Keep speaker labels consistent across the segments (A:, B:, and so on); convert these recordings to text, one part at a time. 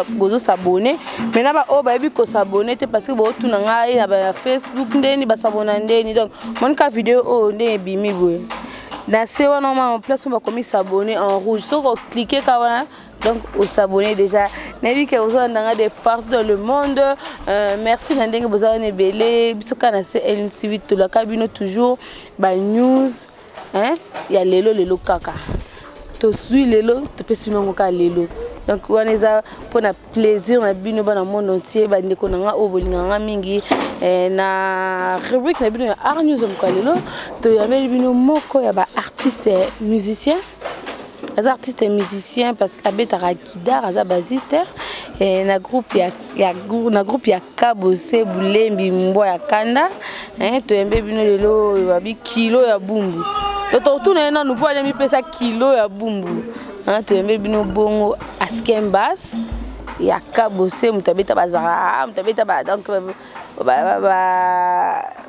A: Bozo s'abonner mais na ba oyo bayebi ko s'abonner te parce que botuna ngai na ba Facebook ndeni ba s'abonner ndeni. Donc monika video oyo nde ebimi boye na se wana ma place oyo bakomi s'abonner en rouge, soki oclique ka wana, donc osabonner déjà. Nayebi ke ozolanda nga de partout dans le monde. Merci na ndenge boza wana ebele. Biso kaka na CLTV tolaka bino toujours ba news, hein, ya lelo lelo. Kaka tozwi lelo, topesi bino yango kaka lelo. Donc wana eza mpona plaisir na bino, bana monde entier, bandeko na nga oyo bolingaka nga mingi. Na rubrique na bino ya Art News ya mokolo lelo, toyambeli bino moko ya baartiste musicien. Aza artiste musicien parce que abetaka guitare, aza bassiste na groupe ya Kabose Bulembi Mbwa ya Kanda. Toyambe bino lelo oyo babi Kilo ya Bumbu. To totuna ye nanu mpo alemi pesa Kilo ya Bumbu. Toyambe bino bongo Askin Bass ya Kabose, moto abeta bazara, moto abeta ba, donc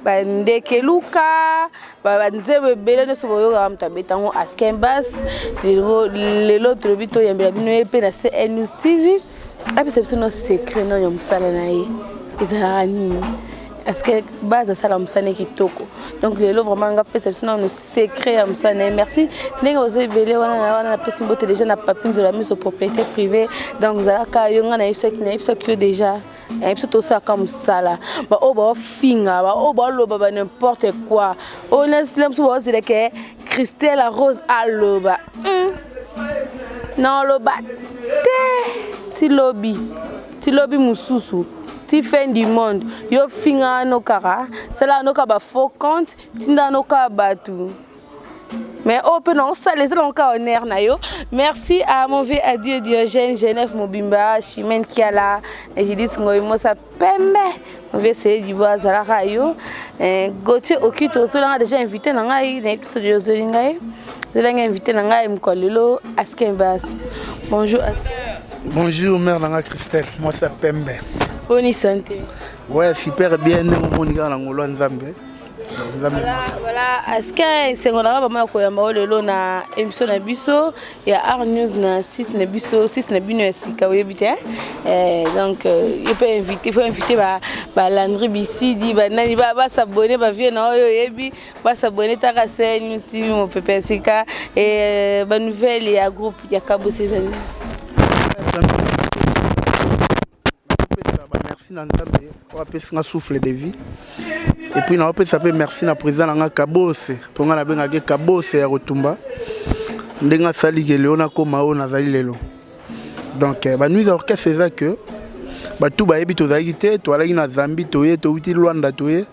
A: bandeke luka banzembo ebele nyonso boyokaka, moto abeta yango Askin Bass. Lelo tolobi toyambela bino ye mpe na CN News TV, apesa biso no secret nano ya mosala na ye ezalaka nini, parce que base asala mosala kitoko. Donc lelo vraiment nga pesa biso nano secret ya mosala na ye. Merci ndenge boza ebele wana. Na wana napesi mbote déjà na Papi Nzola Miso, propriété privée. Donc zalaka yo, nga nayebisaki yo déjà, biso tosalaka mosala. Baoyo baofinga, baoyo baoloba ba n'importe quoi, oyo nasila mosusu baozeleke Christelle Rose aloba, naoloba te ti lobi, ti lobi mosusu, ti fin du monde. Yo finga no kaka, sala no kaka ba faux compte, tinda no kaka bato, mais oyo mpe naosala eza nango kaka honneur na yo. Merci à mon vieux adieu Diogène Genève Mobimba, Chimène Kiala, Judith Ngoi Mosa Pembe, mon vieux Seye Dubois azalaka yo, Gauthier Okito ozolanga déjà invité na ngai. Nayebi biso ozoli ngai, ozolanga invité na ngai mokolo lelo, Askin Bas. Bonjour Askin.
B: Bonjour mère nanga Christelle Mwasa Pembe.
A: Boni santé?
B: Ouais, super bien, ndenge omoni kaka na ngolo ya Nzambe. Nzambe.
A: Voilà, Askin, esengo na nga bama ya koyamba oyo lelo na émission na biso ya Art News na 6 na biso, 6 na bino ya sika, oyebi te. Donc yo mpe invité, faut inviter balandri bisidi banani basabone, bavie na oyo oyebi basabone taka CL News TV, mopepe ya sika. Banouvelle ya groupe ya Kabose ezali?
B: Napesa bamerci na Nzambe oyo apesi nga souffle de vie, et puis naopesa mpe merci na président na nga Kabose, mpo nga nabengaki Kabose ya kotumba, ndenge asaliki lelo nakóma oyo nazali lelo. Donc banuise ya orchestre eza ke bato bayebi tozalaki te, toalaki na Zambie, toye, touti Lwanda, toye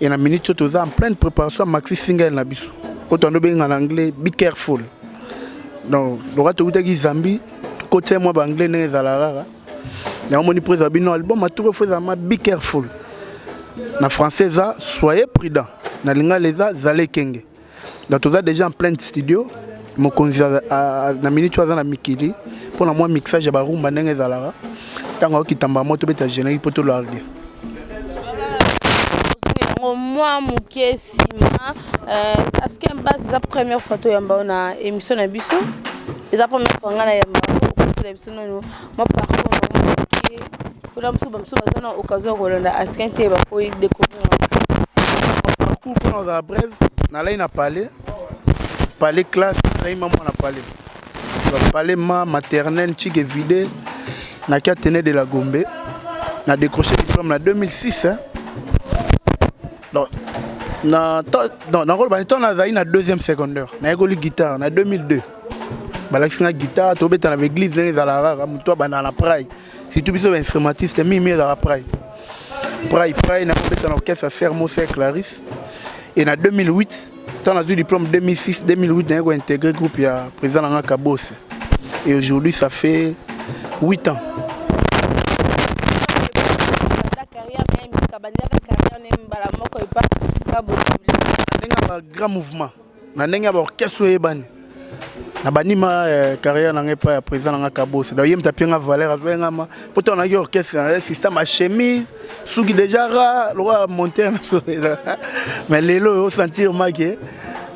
B: e na minute oyo toza en pleine préparation ya maxi single na biso oyo toando benga na anglais "Be Careful". Donc loka toutaki Zambie, tokotia mwa baanglais ndenge ezalaka kaka yango. Moni président bino album atoko fo ezala "Be Careful". Na français eza "Soyez prudent", na lingala eza "Zala ekenge". Donc toza déjà en plein studio. Mokonzi na minute oyo aza na mikili mpona mwa mixage ya barumba ndenge ezalaka. Ntango aokitamba mo tobeta générique mpo tolarge.
A: Yango mwa moke nsima, Askin Base, eza première fois toyamba oyo na émission na biso, eza première fois ngai nayamba. Okotela biso nano mwa parcours na mwa moke mpona mosusu, bamosusu baza na occasion ya kolanda Askin te, bakoyi découvrir.
B: Parcours, mpona kozala bref, nalai na palais, palais classe, nalai ma mwana palais, palais ma maternelle ntike vide, naki Athénée de la Gombe, na décroché diplôme na 2006, hein. Donc na nakoloba ntango nazali na deuxième secondaire, nayekoli guitare na 2002. Balakisi nga guitare, tobeta na baeglise ndenge ezalaka kaka. Moto abanda na prai, surtout biso bainstrumentiste mingi ezalaka prai prai prai. Nakobeta na orchestre Sœur Moser Clarisse. Et na 2008, ntango nazwi diplôme 2006, 2008, naye kointégrer groupe ya président na nga Kabose, et aujourd'hui ça fait 8 ans.
A: Carrière na ye mika bandaka carrière na ye mbala moko epa Kabose?
B: Na ndenge ya bagrand mouvement, na ndenge ya baorchestre oyebani, na bandima carrière na ngai epai ya président na nga Kabose. Donc ye moto apie nga valeur, azwai nga ma po ntango nayaki orchestre na système ya chemise, suki déjà ra lokola montere, mais lelo oyo osentir make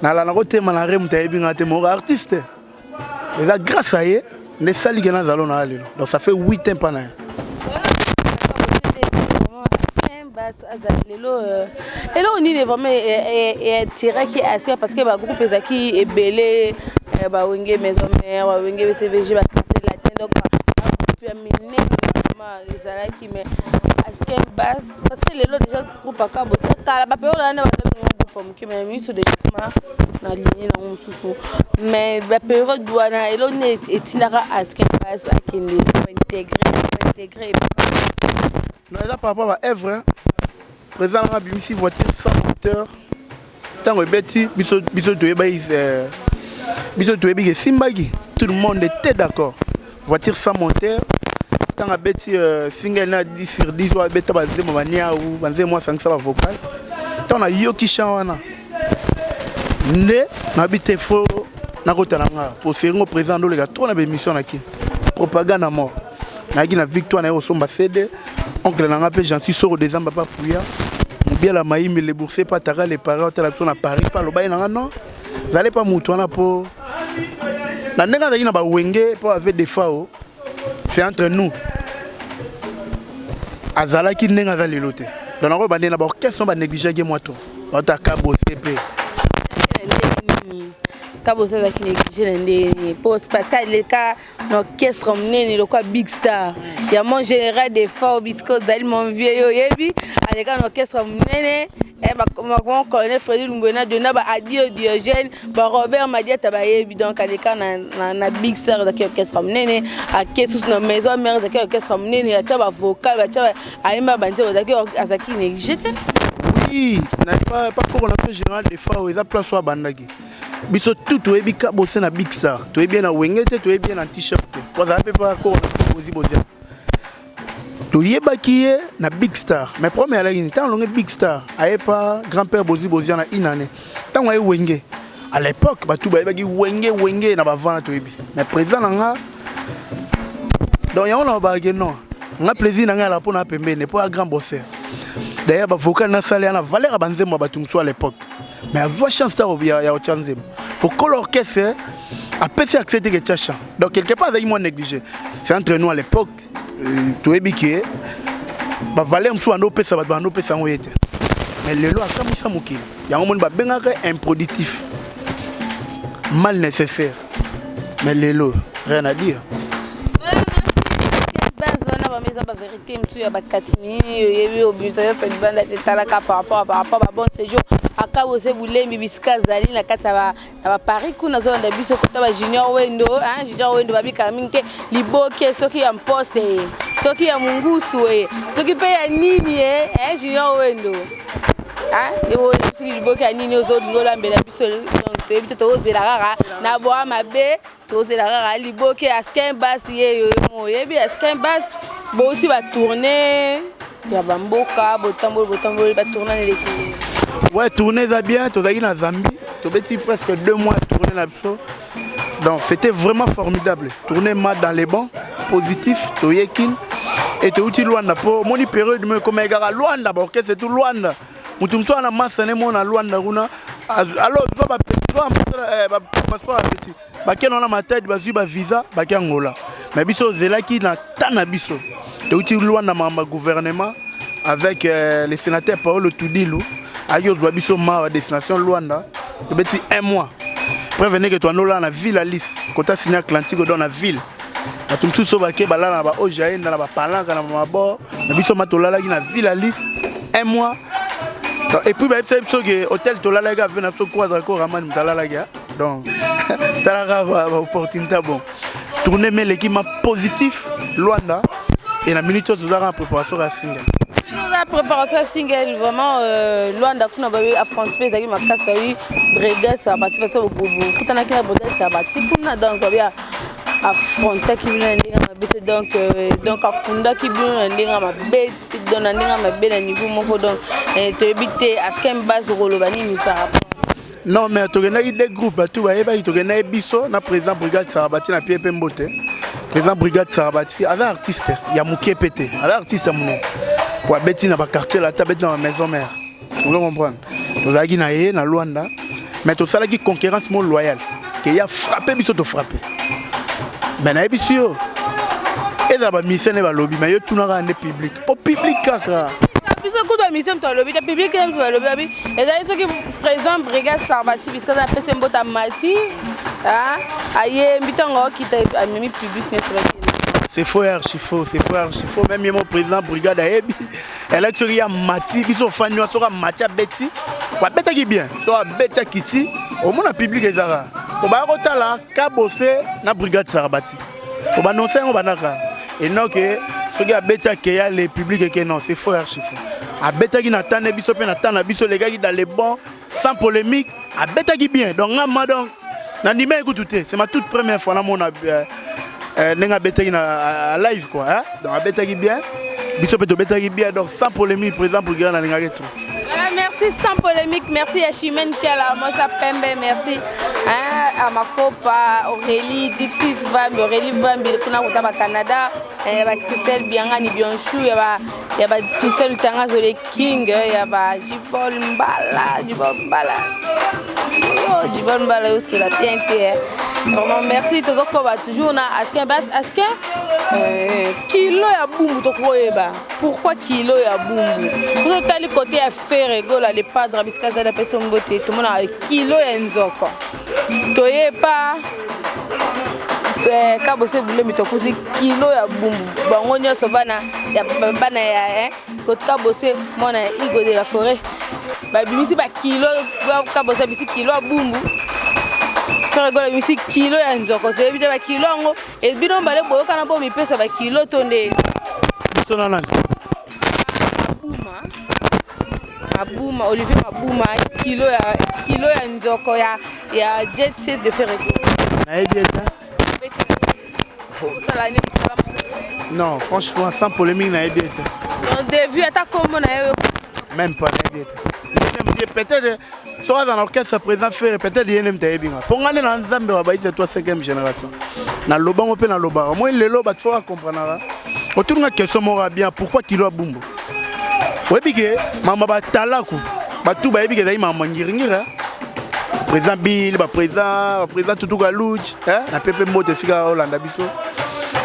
B: nalanda kotema na re, moto ayebi nga te moko artiste, eza grâce à ye. Nde esalike nazala na lelo. Donc ça fait 8 ans mpa na ye.
A: Lelo eloko nini vraiment etiraki Askia? Parce que bagroupe ezalaki ebele, bawenge Maison Mère, bawenge BCBG, baquartier latin, donc bagroupe ya minene vraiment ezalaki. Mais Askia Bass, parce que lelo déjà groupe Akabose, kala bapériode wana babenga groupe ya moke, mais miso déjà koma na ligne nango mosusu. Mais bapériode wana, eloko nini etindaka Askia Bass akende intégrer?
B: Non, eza par rapport à baœuvre. Président nanga abimisi voiture sans moteur. Ntango ebeti biso, biso toyebaki, biso toyebi ke esimbaki. Tout le monde était d'accord. Voiture sans moteur, ntango abeti single na 10 sur 10 oyo abeta banzembo baniau, banzembo asangisa bavocal, ntango nayoki chant wana nde nayebi te, fo nakotala nga po seringo. Président ndoleka trop na baémission na kini, propagande à mort. Nayaki na Victoire, naye kosomba CD. Oncle na nga mpe Jansi Soro Dezamba, pa Puya Mobiala Mayimbi, le boursier, pa Taka le Paris, otala biso na Paris, mpe alobaki na nga non, zali pa motu wana mpo na ndenge azalaki na bawenge mpo ave Defao. C'est entre nous, azalaki ndenge aza lelo te. Donc nakoyeba nde na baorchestre banégligeaki mwa to baotaka bose mpe.
A: Kabose azalaki négligé na ndenge nini? Parce que aleka na orchestre monene lokwa Big Star ya mon général Defao. Bisiko ozali mon vieux, yo oyebi, aleka na orchestre monene, mon colonel Fredi Lumbwena Dona, ba Adio Diogène, baRobert Madiata bayebi. Donc aleka na Big Star, ezalaki orchestre monene. Ake susu na Maison Mère, ezalaki orchestre monene, atya bavocal, batya, ayemba banzembo, azalaki négligé te?
B: Oui, na pa koko na biso général Defao, eza place oyo abandaki. Biso tu toyebi Kabose na Big Star, toyebi ye na Wenge te, toyebi ye na t-shirt te, po azala mpe pa koko na biso Bozi Bozia. Toyebaki ye na Big Star, mais problème alaki nini? Ntango alonge Big Star, aye pa grand père Bozi Bozia na une année. Ntango aye Wenge, à l'époque bato bayebaki Wenge, Wenge na bavana toyebi. Mais président na nga, donc yango na babaki non, nga plaisir na ngai ala mpo na pembeni, mpo ya grand bosseur. D'ailleurs bavocal nasala ya na valeur ya banzembo ya bato mosusu à l'époque, mais azwa chance ta ya otya nzembo pour que l'orchestre apesi accès te ke tia chant. Donc quelque part azalaki mwa négligé. C'est entre nous, à l'époque toyebi ke bavaleur mosusu bando opesa bato, bando opesa yango ye te. Mais lelo akamwisa mokili. Yango moni babengaka improductif, mal nécessaire, mais lelo rien à dire.
A: Base wana bama eza bavérité mosusu ya bakati minini oyebi, obimisa nyonso libanda te. Etalaka par rapport babon séjour Akabose Bulembi, bisika azali na kati ya baparis kuna, azolanda biso kota bajunior Wendo. Junior Wendo babikaka mingi te liboke, soki ya mpose ye, soki ya mongusu ye, soki mpe ya nini ye. Junior Wendo, soki liboke ya nini ozolinga olambela biso, donc toyebi te, tozela kaka na bwa mabe, tozela kaka liboke. Askin Basi ye yo mo oyebi Askin Bas, bouti batourne ya bamboka, botamboli botamboli, batourne eleki.
B: Ouais, tournée eza bien. Tozalaki na Zambie, tobeti presque 2 mois tournée na biso. Donc c'était vraiment formidable, tournée ma dans les bons positif. Toyekini et touti Lwanda mpo omoni période mo ekoma ekaka Lwanda, baorchestre tout Lwanda. Motu mosusu wana masane mo na Lwanda kuna, alors zwa bapasseport ya petit, bakende wana Matadi, bazwi bavisa, bake Angola. Mais biso ozelaki na ta na biso, touti Lwanda, makambo ya gouvernement avec le sénateur Paolo Tudilu ayaki ozwa biso mawa, destination Lwanda. Tobeti un mois, preuve ndenge toandolala na ville Alice kota Ciné Atlantique. Donc na ville bato mosusu oyo bake balala na baoge ayenda na bapalanka na bamabord na biso, ma tolalaki na ville Alice un mois. Et puis bayebisa biso ke hôtel tolalaki ave na biso croisaka ko Ramani, moto alalaki. Donc talaka baopportunité. Bon, tournée me eleki ma positif Lwanda, et na minute oyo tozalaka na préparation ya single.
A: Toza préparation ya single. Vraiment Lwanda kuna babi affronte mpe ezalaki makasi. Babi brigade Sabati, parce bokutanaki na brigade Sabati kuna, donc babi affrontaki bino na ndenge mabe te. Donc akundaki bino na ndenge mabe, donc na ndenge mabe na niveau moko. Donc toyebi te Askin Base koloba nini par rapport.
B: Non, mais tokendaki deux groupes, bato bayebaki. Tokendaki biso na président brigade Sarabati na pie mpe mbote. Président brigade Sarabati aza artiste ya moke mpe te, aza artiste ya monene po abeti na baquartier lata, abeti na bamaison mère, ozo comprendre. Tozalaki na ye na Lwanda, mais tosalaki concurrence mo loyale ke ya frappe biso, tofrappe. Mais nayebisi yo, ezala bamusicien nde balobi, mais yo tunaka nde public, mpo public kaka.
A: Biso kutu bamusicien moto alobi te, public moto balobi. Abi ezali soki président Brigade Sarbati, bisika aza, apesi mbota mati, ayembi, ntango aokita amemi public nyonso bakende.
B: C'est faux et archi faux, c'est faux et archi faux. Même ye mo président brigade ayebi. Elaki soki ya mati, biso ofandi wana, soki amati abeti, abetaki bien, so abeti akiti, omona public ezaka po baya kotala Kabose na Brigade Sarbati, po banonse yango bandaka enoke. Soki abeti akeya, le public eke. Non, c'est faux et archi faux. Abetaki na temps na biso mpe na temps na biso elekaki dans le bon, sans polémique, abetaki bien. Donc nga ma, donc nandima ekutu te, c'est ma toute première fois namona ndenge abetaki na live quoi, hein? Donc abetaki bien, biso mpe tobetaki bien, donc sans polémique, président brigade nalingaki trop.
A: Voilà, merci, sans polémique. Merci à Chimène Kiala, Mosa Pembe, merci, hein, à Makopa, Aurélie, Dixis Vambi, Aurélie Vambi, kuna kota ba Canada, ya ba Christelle Biangani Bianchou, ya ba Toussaint Lutanga Zole King, ya ba Jibol Mbala, Jibol Mbala. Oh, Jibol Mbala yo sur la bien te. Vraiment merci, tozokoba toujours na Askin Bas Askin. Kilo ya Bumbu, tokoyeba pourquoi kilo ya Bumbu. Totali côté ya Ferre Gola, le padre, bisika azali, apesi mbote, tomonaka kilo ya nzoko. Toyepa Kabose Bulemi, tokuti kilo ya Bumbu. Bango nyonso bana ya bana ya Kabose, mwana ya Igo de la Forêt, babimisi bakilo. Kabose abimisi kilo ya Bumbu, Ferre Gola abimisi kilo ya nzoko. Toyebi te bakilo yango ebino mbale boyokana, bo mipesa bakilo to nde?
B: Biso na nani?
A: Mabuma, Mabuma, Olivier Mabuma, kilo ya nzoko ya Jet Set de Ferre Gola.
B: Nayebi ete.
A: Osala nde mosala moko.
B: Non, franchement, sans polémique, nayebi ete.
A: Donc devu ata kombo na ye?
B: Même pas, nayebi ete. Peut-être soki aza na orchestre président Ferre, peut-être ye nde moto ayebi nga, mpo nga nde na Nzambe wa baise toi 5e génération. Nalobango mpe nalobaka moi lelo, bato fo bakomprenaka. Otuninga question moko ya bien: pourquoi kilo ya Bumbu? Oyebi ke mama batalaku, bato bayebi ke ezali mama ngiringiri, président Bill, baprésident Tutuka Luj na pepe mbote esika olanda biso,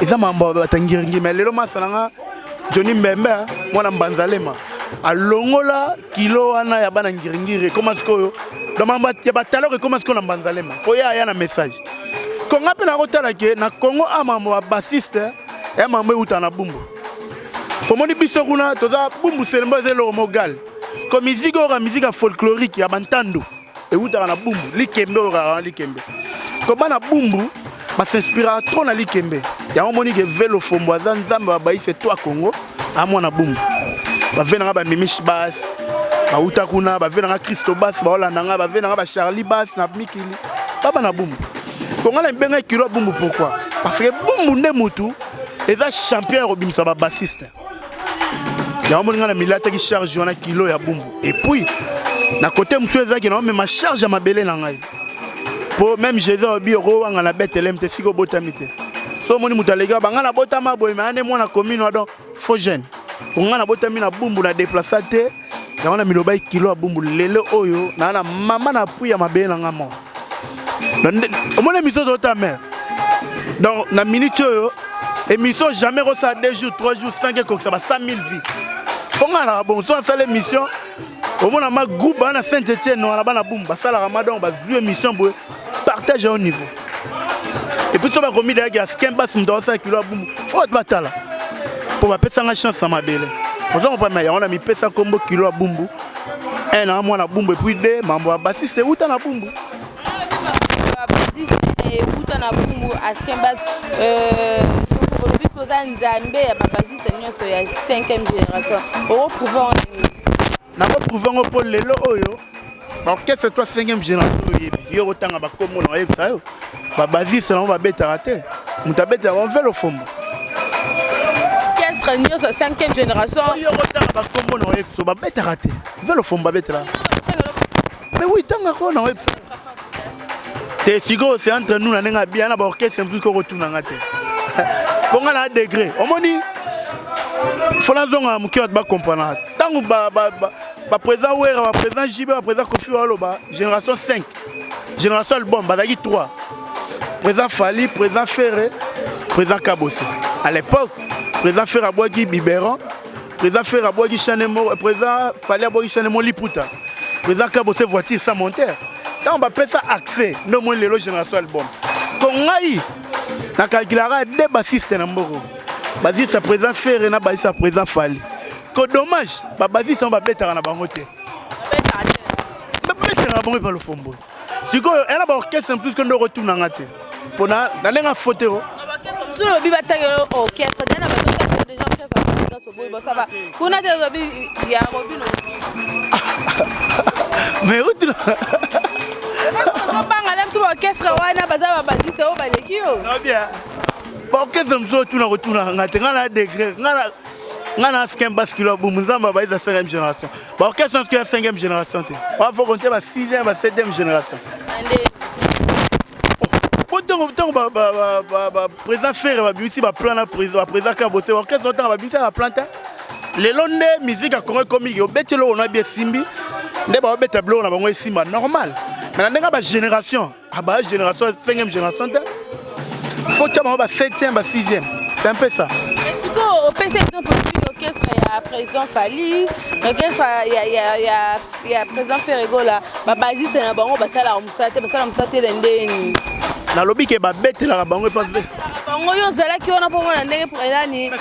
B: eza mambo bata ngiringiri. Mais lelo masa na nga Johnny Mbembe, mwana Mbanzalema, alongola kilo wana ya bana ngiringiri. Ekoma sikoyo, donc mambo ya bataloko ekoma sikoyo na Mbanzalema, po ye aya na message. Konga mpe nakotala ke na Congo a mambo ya bassiste ya mambo euta na Bumbu. Pomoni biso kuna toza Bumbu selembo, eza eloko mogale ko musique oyo ka musique ya folklorique ya bantando eutaka na Bumbu, likembe oyo kaka likembe. Ko bana Bumbu basinspiraka trop na likembe yango. Omoni ke Velo Fombo aza Nzambe babayise to ya Congo, amwana Bumbu. Bave nanga bamimish bas bauta kuna, bave nanga Christo bas baolanda nga, bave nanga bacharlie bas na mikili, baba na Bumbu. Konga na mibenga kilo ya Bumbu. Pourquoi? Parce que Bumbu nde mutu eza champion ya kobimisa babassiste yango. Moni nga na milataki charge wana, kilo ya Bumbu. Et puis na côté mosusu ezalaki na omema charge ya mabele na ngai, mpo même Jésus alobi okowanga na Bethlem te sika obotami te. So omoni moto aleki banga nabotama boye, me ane mwana commune wa, donc faux jeune. Konga nabotami na Bumbu, na déplacer te. Yango na milobai kilo ya Bumbu. Lelo oyo naa na mama na appui ya mabele na nga moko. Omoni émission tota mare, donc na minute oyo émission jamais kosala 2 jours, 3 jours, 5, ekokisa ba 100 000 vues. Mpo nga naka bon, so asala émission, omona ma groupe bana Saint Etienne wana, bana Bumbu basalaka ma, donc bazwi émission boye, partage au niveau. Et puis so bakomi dayaki Askin Basi, moto akosala kilo ya Bumbu, fo bato batala mpo bapesanga chance na mabele. Oza comprendre? Yango na mipesa nkombo kilo ya Bumbu. Un, na mwana Bumbu, et puis deux, mambo ya basiste euta na Bumbu.
A: Euta na Bumbu. Askin Bas, olobi mpe oza Nzambe ya babasiste nyonso ya 5e génération. Okoprouver ngo nini?
B: Nakoprouver ngo mpo lelo oyo baorchestre to 5e génération oyebi yo kotanga bakombo na oyebisa yo, babasiste nango babetaka te, moto abetaka bango Velo Fombo.
A: Orchestre nyonso 5e génération?
B: Yo kotanga bakombo na oyebisa, babetaka te, Velo Fombo babetaka. Mais oui, tangako na oyebisa te. Sikoyo c'est entre nous na ndenge abia na baorchestre mosusu, kokotunanga te mpo nga na degré. Omoni, fo nazonga moke, bato bacomprendre. Ntango baprésident Wera, baprésident JB, baprésident Kofi baloba génération 5, génération album, bazalaki 3: président Fally, président Ferre. Président Kabose à l'époque, président Ferre abwaki biberon, président Ferre abwaki chane mo, président Fally abwaki chane mo liputa, président Kabose voiture sans monteur. Ntango bapesa accès nde omoni lelo génération album. Ko ngai nakalkulaka de bassiste na mboko, basiste ya président Ferre na basiste ya président Fally. Ko dommage, babasiste yango babetaka na bango te, babetaka na bango epa Lofombo. Sikoyo ena baorchestre mosusu ko nde okotunanga te mpona na ndenge afote o.
A: Mosusu lobi batangelo orchestre te na bato déjà orchestre nyonso boye bosava kuna te, olobi ya Robino.
B: Mais utuna.
A: Ozobanga le mosusu baorchestre wana baza babassiste oyo baleki yo.
B: Non, bien, baorchestre mosusu otuna kotuna nga te. Nga na degré, nga na askin baskilo ya bumu nzambe abayiza 5e génération. Baorchestre mosusu ya 5e génération te, bafo konte ba 6e, ba 7e génération.
A: Ande.
B: Po ntango président Ferre babimisi baplan na président Kabose, orchestre ntango babimisi baplan te. Lelo nde musique ya Congo ekomi obeti eloko na bi esimbi, nde baobeta biloko na bango esimba normal. Mais na ndenge bagénération abaya génération 5e génération te, faut tia bango ba 7e, ba 6e, c'est un peu ça.
A: Sikoyo opesa exemple, olobi orchestre ya président Fally, orchestre ya président Ferre Gola, babassiste na bango basalaka mosala te, basala mosala te na ndeni?
B: Nalobi ke babetelaka bango epa.
A: Bango yo ozalaki wana mpo mona ndenge nani?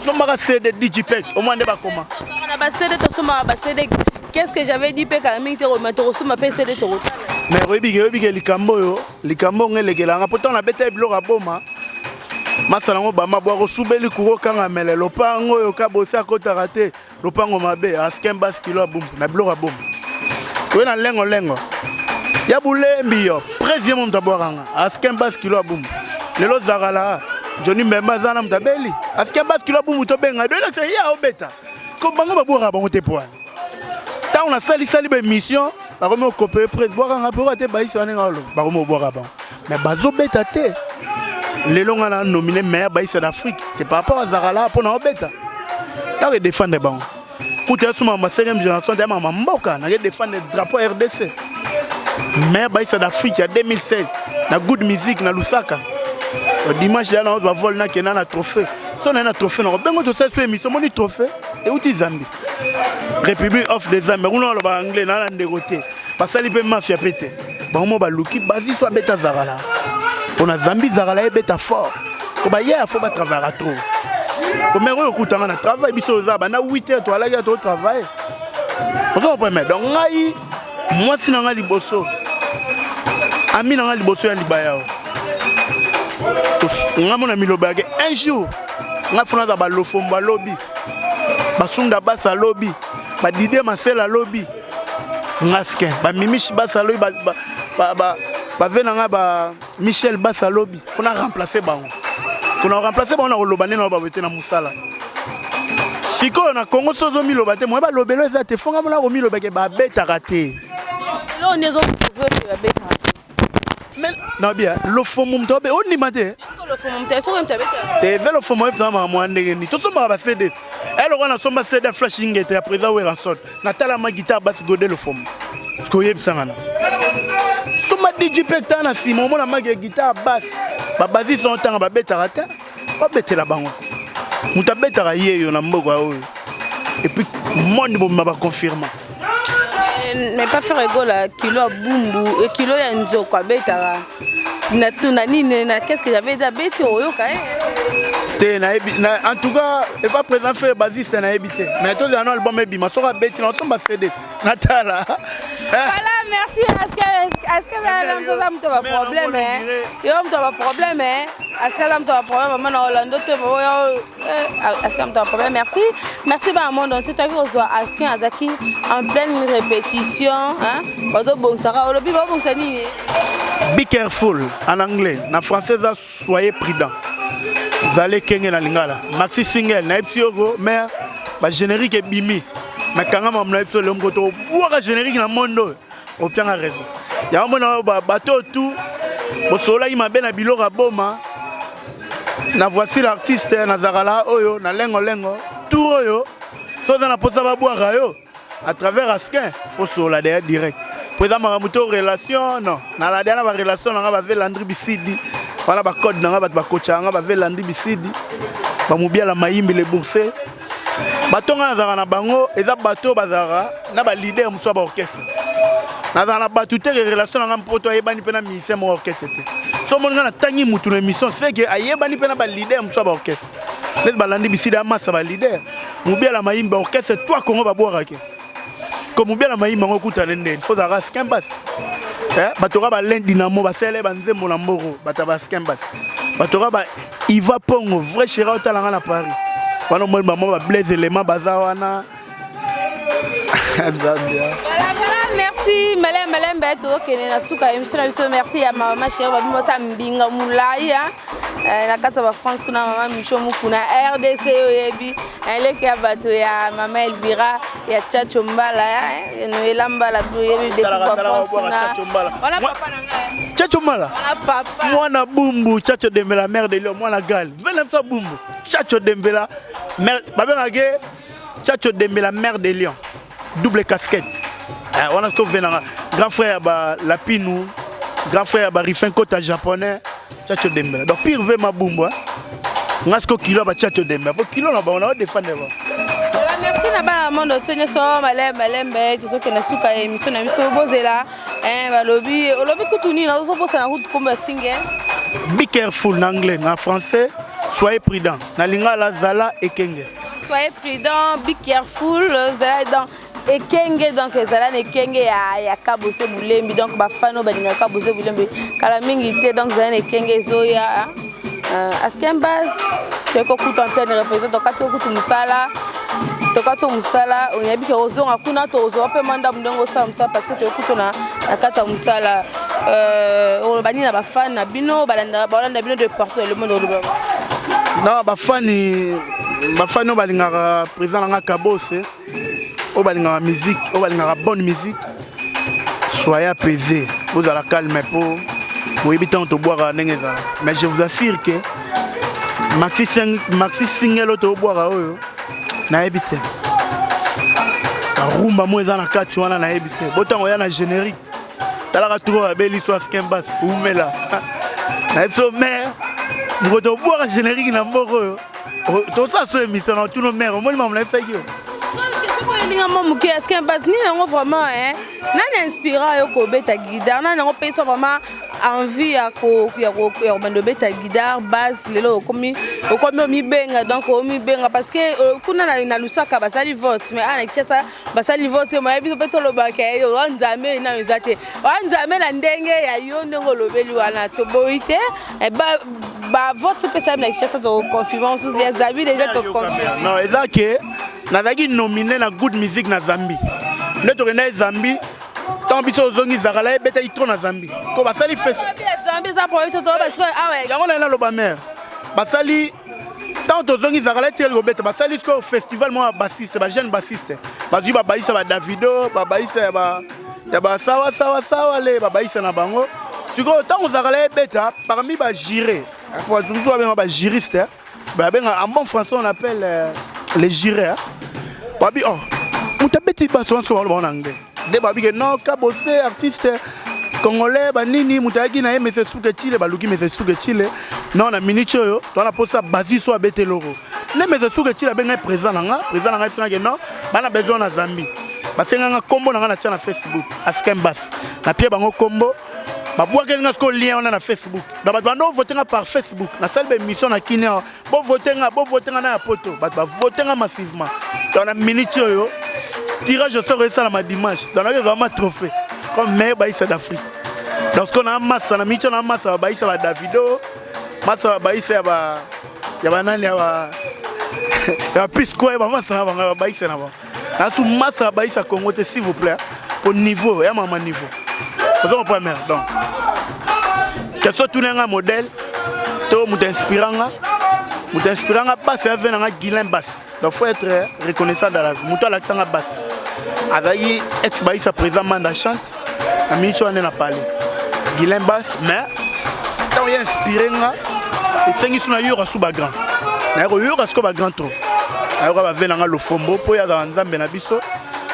B: Sombaka CD digipec, omwa nde bakoma.
A: Na baCD, tosomaka baCD. Qu'est-ce que j'avais dit? Mpe kala mingi te tokosomba mpe CD, tokotala.
B: Mais oyebike likambo oyo, likambo ongo elekelanga mpo ntango nabeta biloko aboma masala yango bama bwako osubeli kuro okanga mele lopango oyo kabosi akotaka te, lopango mabe askin bas kilo abumbu na biloko aboma oyo na lengo lengo ya bulembi yo président moto abwakanga askin bas kilo abumbu. Lelo zakala Joni Mbemba aza na moto abeli askin bas kilo abumbu, tobenga doelakisa ye aobeta ko bango babwakaka bango te. Po wana ntango nasalisali baémission, bakomi okopeye prese bwakanga mpe oka te baisi wana ndenge aloba, bakomi obwaka bango mais bazobeta te. Lelo nga na nominé meilleur baissa d'Afrique, c'est par rapport à Zakala mpo na obeta. Ntango edéfendre bango kuta yasuma ma 5e génération te ya mama mboka nake défendre drapeau RDC, meilleur baissa d'Afrique ya 2016 na Good Music na Lusaka. Dimanche ya na ozwa vol, nakenda na trophée. So naye na trophée nako bengo, tosali so émission. Moni trophée euti Zambie, République of the Zambie. Kuna balobaka anglais na na ndeko te, basali mpe mafia mpe te. Bango mo baluki bazi so abeta Zakala mpona Zambie. Zakala ebeta fort ko bayeya, fo batravaillaka trop. Komere oyo okutanga na travail, biso oza banda 8 heures toalaki ya totravaille, ozo comprendre. Donc ngai mwasi na ngai liboso, ami na ngai liboso ya libaya o ngai mona miloba yake un jour ngai funa aza balofombo alobi, basunda basi alobi, badidie masela alobi, ngaskin bamimishi basi alobi, bave na ngai ba Michel basi alobi, fona remplace bango. Kona remplace bango na koloba nde na baboye te na mosala. Sikoyo na Congo so ozomiloba te, moye balobelo eza te. Fonga mona komilobake babetaka te.
A: Lelo nde ezoprouve ke babetaka te.
B: Mais nabia lofomo moto abe ondima te.
A: Lofomo moto soki moto abetaka.
B: Te ve lofomo oyebisanga makambo ya ndenge nini tosombaka baCD. Eloko wana nasomba CD ya Flash Ingete ya président Werrason, natalama guitare basse gode lofomo parce que oyebisanga na somba dj mpe ta na nsima omona maki ya guitare basse, babasiste otanga babetaka te, babetela bango. Moto abetaka ye yo na mboka oyo et puis monde bobima baconfirma.
A: Mais pas Ferre Gola kilo ya bumbu, kilo ya nzoko abetaka na tuna nini na qu'est-ce que j'avais dit, abeti oyoka ye.
B: Te, nayebi en tout cas epa président Ferre bassiste nayebi te, mais tozala no album ebima, soki abeti na osomba CD natala.
A: Voilà, merci. Est-ce que aza moto ya baproblème? Yo moto ya baproblème, est-ce que aza moto ya baproblème? Mama na Orlando te, est-ce que moto ya problème? Merci, merci bana monde entier. Toyaki kozwa Askin, azalaki en pleine répétition, bazobongisaka. Olobi babongisa nini?
B: Be careful en anglais, na français eza soyez prudent, zale kenge na lingala. Maxi single nayebi yoko mare bagénérique ebimi, mais kanga mamu na biso lelo moko tobwaka générique na monde oyo opianga raison yango. Mona bato oyo tu bosololaki mabe na biloko ya boma na voici l'artiste nazakala oyo na lengolengo tour oyo. So oza na mposa babwaka yo à travers Askin, faut solola deya direct po eza makambo to relation. Non, nalada na barelation nanga bave Landri Bisidi. Wana ba code na nga bato bakotshaka nga bave Landry Bisidi, bamobiala Mayimbi le bourse. Bato nga nazalaka na bango eza bato oyo bazalaka na ba leader mosusu ya ba orchestre. Nazalaka na bato te ke relation na nga mpoto ayebani mpe na musicien moko orchestre te. So omoni nga natangi mutu na émission c'est que ayebani mpe na ba leader mosusu ya ba orchestre. Neti balandi Bisidi amasa ba leader. Mobiala Mayimbi ba orchestre toi Congo babwakake. Ko Mobiala Mayimbi yango okutana ndeni faut ozalaka skin bas. Eh, bato ka ba Lin Dynamo basele ba nzembo na mboko bato ba skin bas. Bato ka ba Iva Pongo vrai chéri otala nga na Paris. Wana omoni bango ba Blaise Element baza wana. Nzambe.
A: Voilà, voilà, merci Malem Malembe tokende na suka émission na biso. Merci ya mama chérie babi mosa mbinga molai hein. Na kati ya ba France kuna mama Micho Mukuna RDC oyebi eleki ya bato ya mama Elvira ya Chacho Mbala, Noela Mbala oyebi depuis ba France kuna wana papa na ngai.
B: Chacho Mbala.
A: Wana papa.
B: Mwana Bumbu, Chacho Dembela, mère de Lion, mwana Gal. Vele msa Bumbu. Chacho Dembela, mère babengake Chacho Dembela, mère de Lion. Double casquette. Eh, wana to venanga grand frère ya ba Lapinu, grand frère ya ba Rifin Kota japonais, Chacho Dembela. Donc pire ve mabumbu hein. Nga siko kilo ba Chacho Dembela. Po kilo na ba on a défendre ba.
A: Voilà, merci na bana monde otie nyonso malembe malembe tozokende suka ya émission na biso. Bozela balobi olobi kutu nini nazobosana kutu kombo ya singe.
B: Be careful na anglais, na français soyez prudent. Na lingala zala ekenge.
A: Soyez prudent, be careful, zala dans ekenge. Donc ezala na ekenge ya Kabose Bulembi. Donc bafano balingaka Kabose Bulembi kala mingi te. Donc ezala na ekenge ezoya Askin Base toyei kokuta antenne représente tokati okutu mosala, tokati mosala oyebi ke ozonga kuna tozwa mpe mwa ndambo ndenge osala mosala parce que toyei kutu na kati ya mosala. Oloba nini na bafani na bino balanda bino de partout dans le monde? Oloba.
B: Na bafani, bafani oyo balingaka président na nga Kabose, oyo balingaka musique, oyo balingaka bonne musique, soyez apaisé, bozala calme mpo boyebi ntango tobwaka ndenge ezala. Mais je vous assure que maxi single oyo tobwaka oyo nayebi te, barumba mo eza na kati wana nayebi te. Botango oya na générique, talaka turo babeli so Askin Bas umela nayebi so mare moko tobwaka générique na mboka oyo tosala so émission na otuno mare omoni mamo nayebisaki yo.
A: Question elinga mwa moke, Askin Bas, nini yango vraiment nani inspira yo kobeta guitare? Nani yango mpe so vraiment envie ya kobanda obeta guitare basse? Lelo okomi omibenga, donc omibenga parce que kuna na Lusaka basali vote, mais ana Kinshasa basali vote. Moya biso mpe tolobaka oa Nzambe nano eza te, oa Nzambe na ndenge ya yo ndenge olobeli wana toboyi te. Bavote mpe esalami na Kinshasa, toconfirme mosusu ya Zambie déjà toconfirme.
B: Non, eza ke nazalaki nominé na Good Music na Zambie. Nde tokendaki Zambie, ntango biso ozongi Zakala ebetaki trop na Zambie ko basali
A: Zambie eza problème te, toyoba sikoyo awa.
B: Yango naye naloba mare basali ntango tozongi Zakala etikali kobeta. Basali sikoyo festival moko ya bassiste, bajeune bassiste bazwi, babayisa ba Davido, babayisa ya basawasawasawa le babayisa na bango. Sikoyo ntango Zakala ebeta, parmi bajuré, mosusu babenga bajuriste, babenga en bon français on appelle les jurés, babi oh moto abeti baso wana. Sikoyo baloba na anglais nde babi ke non, Kabose artiste congolais banini moto ayaki na ye mese suke chile baluki mese suke chile non na minute oyo towana mposa basi so abeti eloko nde mese suke chile abengai président na nga. Président na ngai esengaki non, bana besoin na Zambie, basenganga nkombo na ngai na tia na Facebook Askin Bas na pie bango nkombo, babwakeli nga sikoyo lien wana na Facebook. Donc bato bando vote nga par Facebook. Nasali baémission na kini awa, bovote nga, bovote nga na ya poto, bato bavote nga massivement. Donc na minute oyo tirage au sort esalama dimanche, donc nayoki vraiment trophée comme meilleur baisa d'Afrique. Donc sikoyo na masa na minute oyo na masa babaisa ba Davido, masa babaisa ya banani ya bapisco ya bamasa na bango babaisa na bango. Nasu masa baisa Congo te, s'il vous plaît, po niveau ya mama niveau ozo comprendre mère. Donc question tuna nga modèle to moto inspirant nga, moto inspirant nga basse ave na nga Guilain Basse. Donc faut être reconnaissant dans la vie. Moto alakisa nga basse azalaki ex baisa président Manda Chante na miniti wana na parler Guilain Basse. Mais ntango ye inspiré nga, esengi so nayoka su bagrand, naye koyoka sikoyo bagrand trop. Nayoka bave na nga Lofombo mpo oyo azala Nzambe na biso.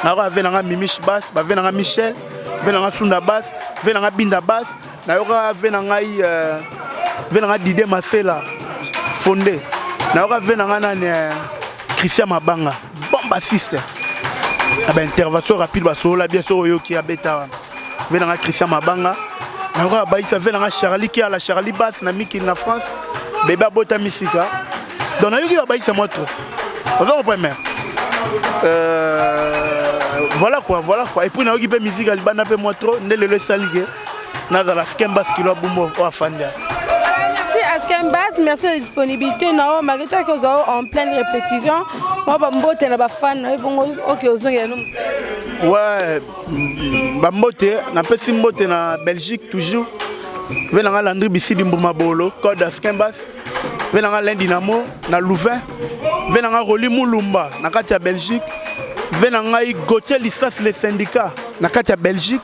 B: Nayoka bave na nga Mimish Bas, bave na nga Michel, ve na nga Sunda Bas, ve na nga Binda Bas. Nayoka ve na ngai Ve na nga Didier Masela Fonde, nayoka ve na nga nani eh, Christian Mabanga, bon bassiste na baintervention rapide, basolola bien. Soki oyoki abeta wana, ve na nga Christian Mabanga. Nayoka babayisa ve na nga Charlie Kiala, Charlie Bass na mikili na France, bebe abotami sika. Donc nayoki babayisa mwa trop, oza comprendre? Mais voilà quoi, voilà quoi. Et puis nayoki mpe musique ya libanda mpe mwa trop, nde lelo esali ke nazala Skembas Kilo Bumbo oyo afandi.
A: Merci Askembas, merci la disponibilité na yo malgré toi que ozala en pleine répétition. Mwa bambote na bafan na yo, bongo oke ozongela no mosala.
B: Ouais, bambote napesi, mbote na Belgique toujours, ve nanga Landri Bisidi Mbuma Bolo code Askembas, ve nanga Lin Dinamo na Louvain, ve nanga Roli Mulumba na kati ya Belgique, ve na ngai Gautier Lisas le syndicat na kati ya Belgique.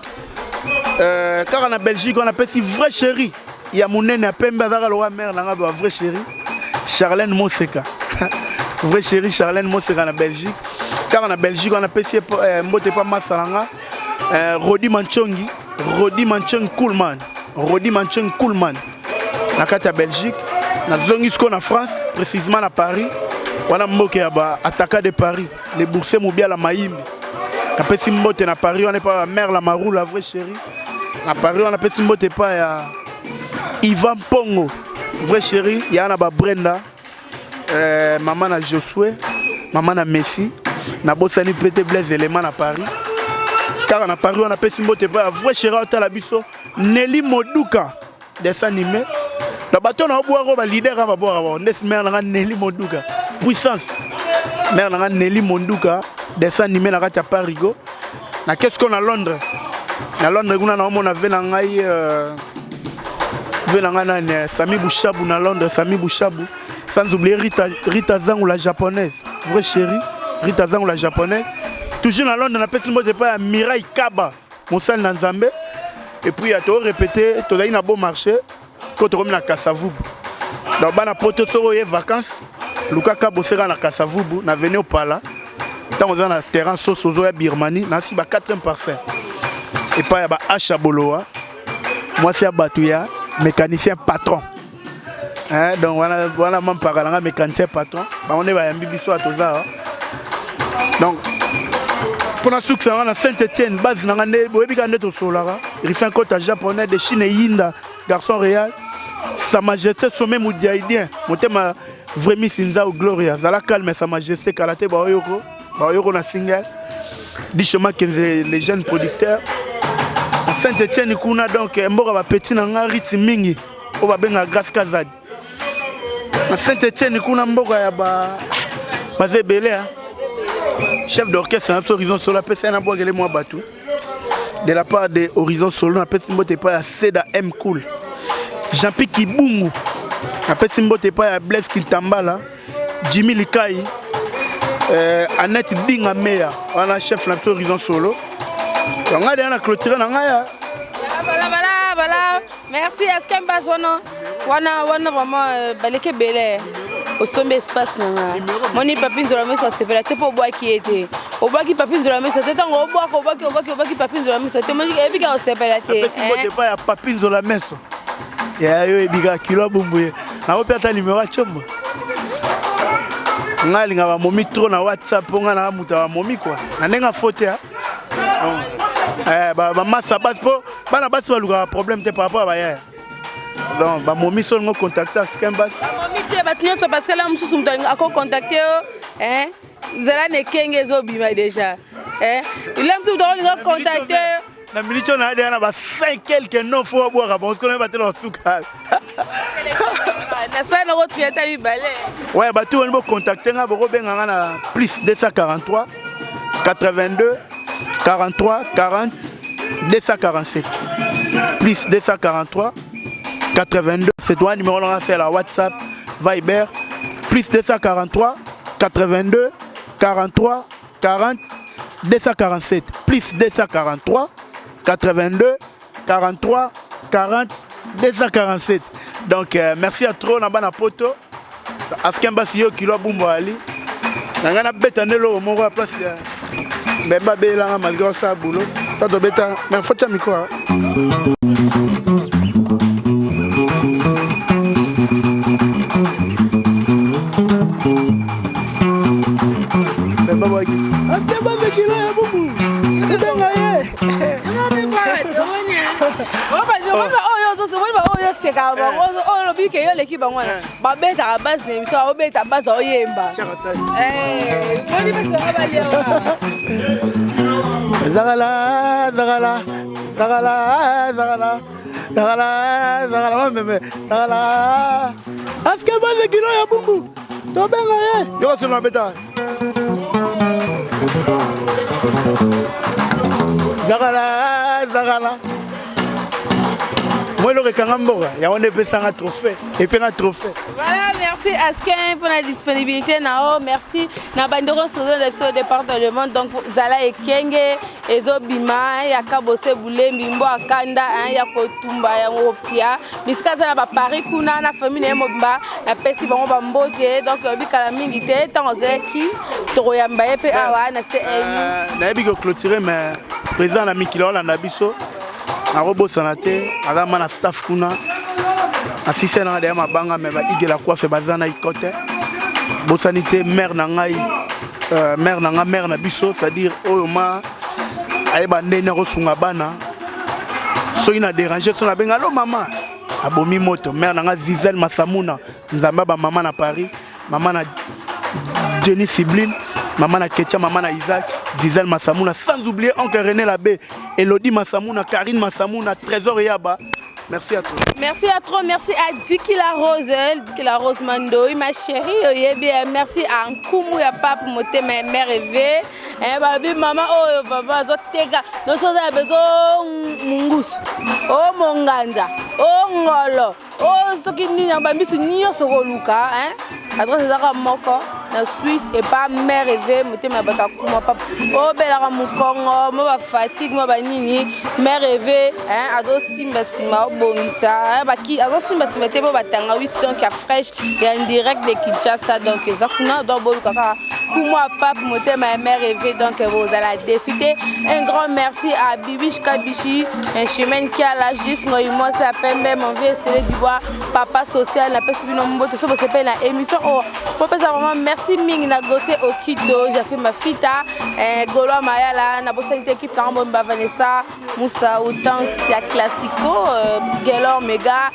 B: Kaka na Belgique wana, apesi vrai chéri ya monene ya pembe, azaka lokola mare na nga, ba vrai chéri Charlène Moseka, vrai chéri Charlène Moseka na Belgique. Kaka na Belgique wana, apesi ye mbote epa masa na nga Rodi Manchongi, Rodi Manchongi Coolman, Rodi Manchongi Coolman na kati ya Belgique. Nazongi sikoyo na France, précisément na Paris wana, mboka ya ba Ataka de Paris, le boursier Mobiala Mayimbi. Napesi mbote na Paris wana epa mare la Marou, la vraie chérie na Paris wana. Napesi mbote epa ya Ivan Pongo, vrai chéri ya na babrenda, mama na Josue, mama na Messi. Nabosani mpe te Blaise Elema na Paris. Kaka na Paris wana, apesi mbote epa ya vrai chéri aotala biso, Neli Moduka, dessin animé na bato na obwaka oyo baleader kaka babwaka bao ndesi. Mare nanga Neli Moduka, puissance, mare nanga Neli Monduka, dessin animé na kati ya Parigo. Na kesko na Londres, na Londres kuna naomona ve na ngai ve na ngai nani, Sami Bushabu na Londres, Sami Bushabu. Sans oublier Rita, Rita Zangu la japonaise, vrai chérie Rita Zangu la japonaise, toujours na Londres. Napesi mbote epai ya Mirai Kaba, mosali na Nzambe. Et puis ya torépété, tozali na bon marché ko tokomi na Kasavubu. Donc bana poto, soki oye vacances, lukaka boseka na Kasavubu na veni Opala. Ntango oza na terrain soso, ozoya Birmanie nasi ba 4e parcelle epai ya ba Asha Bolowa, mwasi ya bato ya mécanicien patron. Hein, donc wana wana mampaka nanga mécanicien patron, bango nde bayambi biso awa toza awa. Donc mpona sukisa nga na Saint Etienne, base na nga nde boyebi kaka nde tosololaka, Rifin Kota japonais de Chine, Yinda garçon réel, sa majesté sommet mudiaidien motema vraiment Sinzao Gloria, zala calme sa majesté, kala te baoyoko baoyoko na single Dishoma Kenze les jeunes producteurs na Saint Etienne kuna. Donc mboka bapeti na nga riti mingi oyo babengaka Grâce Kazadi na Saint Etienne kuna, mboka ya ba baza ebele. Chef d'orchestre na biso Horizon Solo, apesi ye na bwakele mwa bato de la part de Horizon Solo. Napesi mbote epai ya Seda M Cool, Jean-Pi Kibungu. Napesi mbote epai ya Blaise Kintambala, Jimmy Likai, Annette Dinga Meya wana, chef na biso Horizon Solo. Donc ngai deya na clôture na ngai ya.
A: Voilà, voilà, voilà. Merci Askembas wana wana wana vraiment baleki ebele, osombi espace na nga. Moni Papi Nzola Miso asepela te mpo obwaki ye te, obwaki Papi Nzola Miso te. Ntango obwaka, obwaki, obwaki, obwaki Papi Nzola Miso te, moni eyebi kaka osepela te.
B: Napesi mbote epai ya Papi Nzola Meso ya yo, ebika kilo abumbu ye. Nakopi ata numero ya Tiombo. Ngai alinga bamomi trop na WhatsApp, mpo ngai naka moto ya bamomi kua na ndenge afo te. Bamasa basi, mpo bana basi balukaka problème te par rapport ya bayaya. Donc bamomi, so olingo contacte Askembas.
A: Bamomi te, bato nyonso, parce que la mosusu moto akocontacte yo, zala na ekenge ezobima déjà, ila mosusu moto akolinga contacte yo.
B: Na minute oyo nayadea na ba 5 quelque non fo babwaka bango sikoyo, nayeba te na basuka.
A: Nasala nango triata mibale.
B: Ouais, bato wani bocontacte nga, bokobenga nga na plus 243 82 43 40 247, plus 243 82. C'est toi numéro nanga, c'est la WhatsApp, Viber, plus 243 82 43 40 247, plus 243 82 43 40 247. Donc merci à trop na bana poto. Askembasi yo kilo abumbo ali na ngai, nabeta nde eloko moko ya place ya mbembe abelanga malgré osala boulot ta tobeta, mais faut tia micro. Babwaki atebazekilo ya bubu ebenga ye.
A: Oyo oseka bango, oyo olobi ke yo oleki bango wana, babetaka base na émission, obeta base, oyemba boni besonga balia.
B: Zakala, zakala, zakala, zakala, zakala, zakala, wameme zakala aske bazekilo ya bumbu tobenga ye yokosona babeta zakala, zakala. Moi eloko ekanga mboka yango nde epesanga trophée, epenga trophée.
A: Voilà, merci Askin pour la disponibilité nao. Merci na bandeko nyonso na biso de partout dans le monde. Donc zala ekenge ezobima ya Kabose Bulembi mbo akanda ya kotumba ya kopia bisika aza na baparis kuna na famille na ye mobimba, napesi bango bambote. Donc bikala mingi te, ntango azoyaki tokoyamba ye mpe awa na CN.
B: Nayebi koclôturer, mais président na mikili olanda biso, nakobosana te, aza ma na staff kuna asise nanga deya mabanga me baigela coiffe baza na ikote. Bosani te mare na ngai, mare na nga, mare na biso, c'est-à-dire oyo ma ayeba ndenge akosunga bana. Soki na déranger so nabenga alo mama, abomi moto. Mare na nga Zizel Masamuna, nzambe ya bamama na Paris, mama na Jenny Sibline, mama na Ketia, mama na Isaac, Zizel Masamuna, sans oublier oncle René Labbé, Elodie Masamuna, Karine Masamuna, Trésor Yaba. Merci à toi.
A: Merci à toi, merci à Diki La Rose, Diki La Rose Mandoi, ma chérie, oyebi, merci à Nkumu ya Pape Motema Mère V. Eh balobi mama oyo papa azoteka nyonso oza na bezo mungusu o monganza o ngolo o soki nini, bambisu nyonso koluka, adresse ezaka moko na Suisse epa Mère V Motema ya bato akuma papa. Obelaka mokongo mo, bafatigue mo, banini, Mère V azosimbasimba, obongisa, azosimbasimba te mpo batangawisi, donc ya fraîche ya direct de Kinshasa. Donc eza kuna, donc boluka kaka Kumwa Pape Motema ya Mère V, donc bozala déçu te. Un grand merci à Bibiche Kabichi, Chimène Kiala, Jus Ngoi mwasi ya pembe, mon vieux Sele Dubois, papa social, napesi bino mbote. So bosepeli na émission oyo, popesa vraiment merci mingi na Gautier Okito, Jafe Mafita, Gaulois Mayala, nabosani te équipe nango bomba, Vanessa Moussa, Outans ya Classico, Gelor Mega.